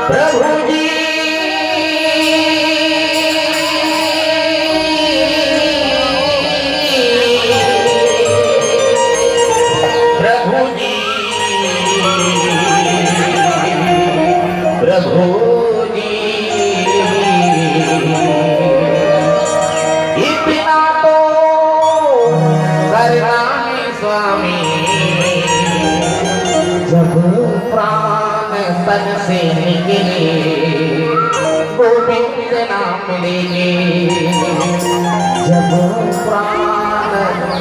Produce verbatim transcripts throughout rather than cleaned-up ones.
प्रभु जी, प्रभु जी, प्रभु जी, इतना तो करना है स्वामी। जब प्राण तन से निकले, गोविंद नाम लेंगे। जब प्राण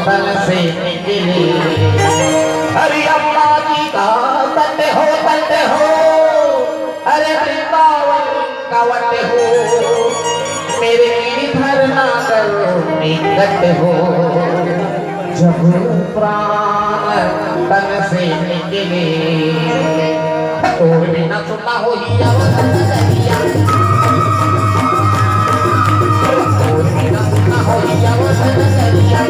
तन से निकले, अरे अम्मा जी का तट हो, तट हो, अरे वृंदावन का वट हो, मेरे गिरधर नागर निकट हो। जब प्राण तन से निकले, तोर बिना सुना होई अवध नगरिया। तोर बिना सुना होई अवध नगरिया।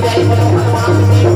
जय बोलो हनुमान जी।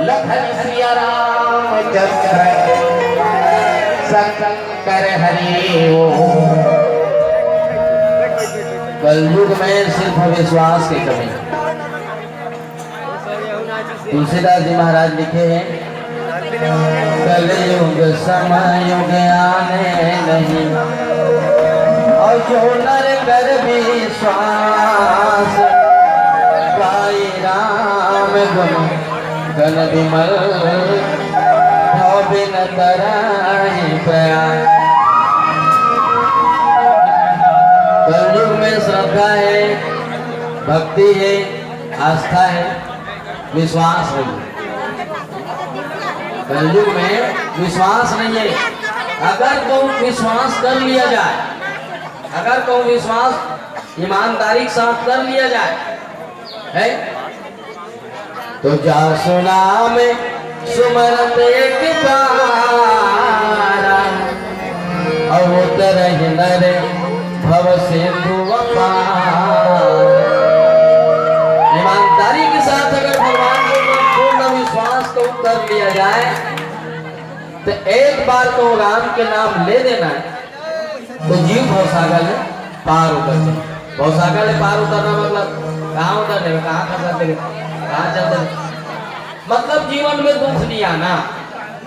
लखन सिया रामचंद्र शंकर हरि ओम। कलयुग में सिर्फ विश्वास की कमी। तुलसीदास जी महाराज लिखे हैं, कलयुग समय युग आने नहीं, और जो नर कर विश्वास, पाई राम गुण गण विमल, भव बिन तरहि प्रयास। कलयुग में श्रद्धा है, भक्ति हे, आस्था हे, विश्वास हे। कलयुग में विश्वास नहीं हे। अगर कहूँ विश्वास कर लिया जाए, अगर कहूँ विश्वास ईमानदारी के साथ कर लिया जाए, है तो जासु नाम सुमरत एक बार, अवतरहि नर भव सिंधु अपार। ईमानदारी के साथ अगर भगवान के ऊपर पूर्ण विश्वास को कर लिया जाए, तो एक बार तो राम के नाम ले देना है, तो जीव भवसागर ले पार उतर जाए। भवसागर ले पार उतरना मतलब कहाँ उतर देवे, कहाँ फंसा देवे, कहाँ चल देवे, मतलब जीवन में दुख नहीं आना।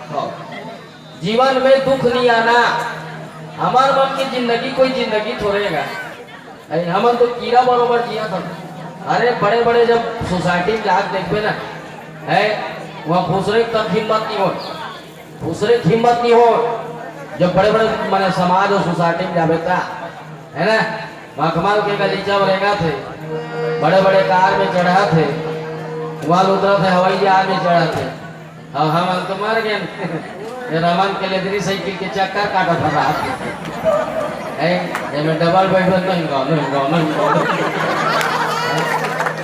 हाँ। जीवन में दुख नहीं आना। हमार मन की जिंदगी कोई जिंदगी थोड़े हे गा। अरे हमन तो कीरा बरोबर जिया था। अरे बड़े बड़े जब सोसाइटी में जाके देखबे ना, है वहाँ खुसरे तक हिम्मत नहीं हो, खुसरे हिम्मत नहीं हो। जब बड़े बड़े माने समाज और सोसाइटी में जाबे ता, है ना, मखमल के गलीचा में रेंगा थे, बड़े बड़े कार में चढ़ा थे, वहाँ उतरा थे, हवाई जहाज में चढ़ा थे। अब हम तो मर गए। ये रमन के लेदरी साइकिल के चक्कर काटत रहा। ए, एमे डबल बेड में नहीं गाओ, नहीं गाओ, नहीं गाओ।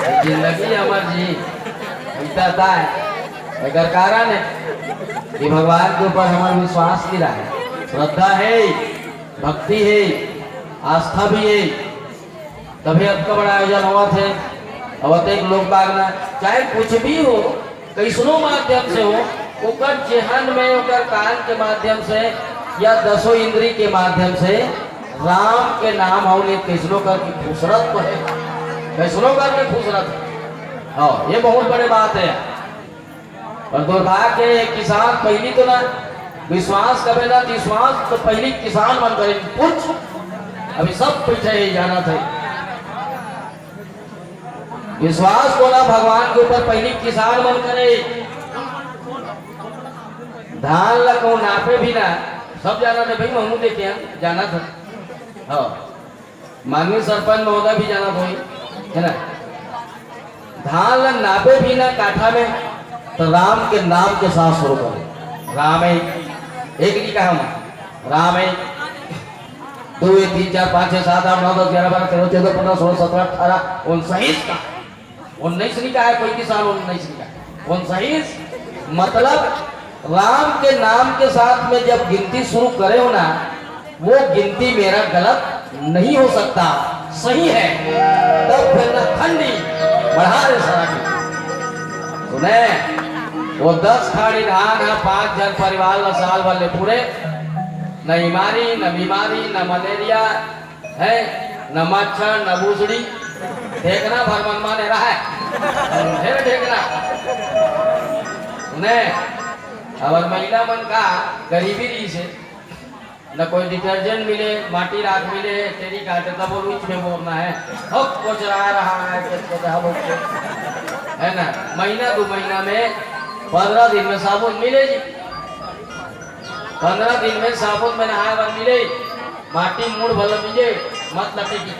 ये जिंदगी हमार जी, इतना था है। एकर कारण है कि भगवान के ऊपर हमारा विश्वास नहीं रहा है। श्रद्धा है, भक्ति है, आस्था भी है, तभी अतका बड़ा आयोजन होवत हे। अब अतेक लोग बाग ना, चाहे कुछ भी हो, कइसनो माध्यम से हो, ओकर जेहन में, ओकर कान के माध्यम से या दसों इंद्री के माध्यम से राम के नाम हो ले, कइसनो करके फुसरत तो है, कइसनो करके फुसरत है। हाँ, ये बहुत बड़े बात है। और दुर्भाग्य हे, किसान पहिली तो ना विश्वास करे ना, विश्वास तो पहिली किसान मन करे। पूछ, अभी सब पीछे ही जाना था। विश्वास को ना भगवान के ऊपर पहिली किसान मन करे। धान ला कहूँ नापे भी ना, सब जाना था भाई, महूँ देखे हैं, जाना था। हाँ। माननीय सरपंच महोदय भी जानत होही, है ना? धान ला नापे भी ना काठा में, तो राम के नाम के साथ शुरू करे। राम एक, एक नहीं कहा मैं, राम एक, दो, एक, तीन, चार, पाँच, छः, सात, आठ, नौ, दस, ग्यारह, बारह, तेरह, चौदह, पन्द्रह, सोलह, सत्रह, अठारह, उनसठ का। उन्नीस नहीं कहा है कोई किसान, उन्नीस नहीं कहा, उनसठ। मतलब राम के नाम के साथ में जब गिनती शुरू करे हो ना, वो गिनती मेरा गलत नहीं हो सकता, सही है। तब फिर ना खंडी बढ़ा दे सारा की। सुने, वो दस खाड़ी धान है, पांच जन परिवार ला साल भर ले पूरे, न इमारी, न बीमारी, न मलेरिया, है, न मच्छर, न भूसड़ी, ढेकना भर मन माने रहा है, ढेर ढेकना। ने, अबर महिला मन का गरीबी रही से, न कोई डिटर्जेंट मिले, माटी राख मिले, तेरी काटे तब वो बीच में बोलना है, हो कोचरा रहा है, कुछ कुछ हम लोग को, है ना, महीना दो महीना में पन्द्रह दिन में साबुन मिले जी, पन्द्रह दिन में साबुन में नहाए बर मिले, माटी मूड़ भला मिले, मत लटे की।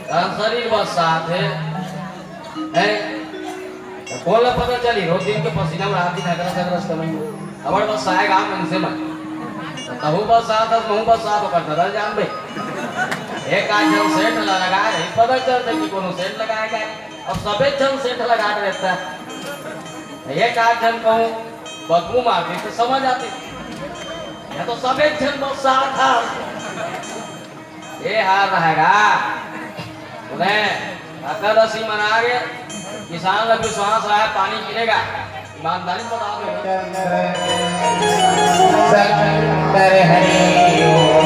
तहन शरीर बस साथ है, है? तो कौन ला पता चली, रोज दिन के पसीना में रात दिन हगरस हगरस कमाई। अबड़ बस आए गाँव मन से मन। तो तहू बस साथ है, महू बस साथ होकर दादा जान बे। एक आध जन सेंट ला लगाए रही, पता चलते कि कोनो सेंट लगाए गए। अब सबे जन सेंट लगा रहता है। एक आध जन कहूँ बदबू मारती तो समझ आती। यह तो सबे जन बस साथ है। ये हाल रहेगा। उन्हें एकादशी मना के किसान ला विश्वास रहा है, पानी गिरेगा। ईमानदारी बता दो। शंकर हरि ओम।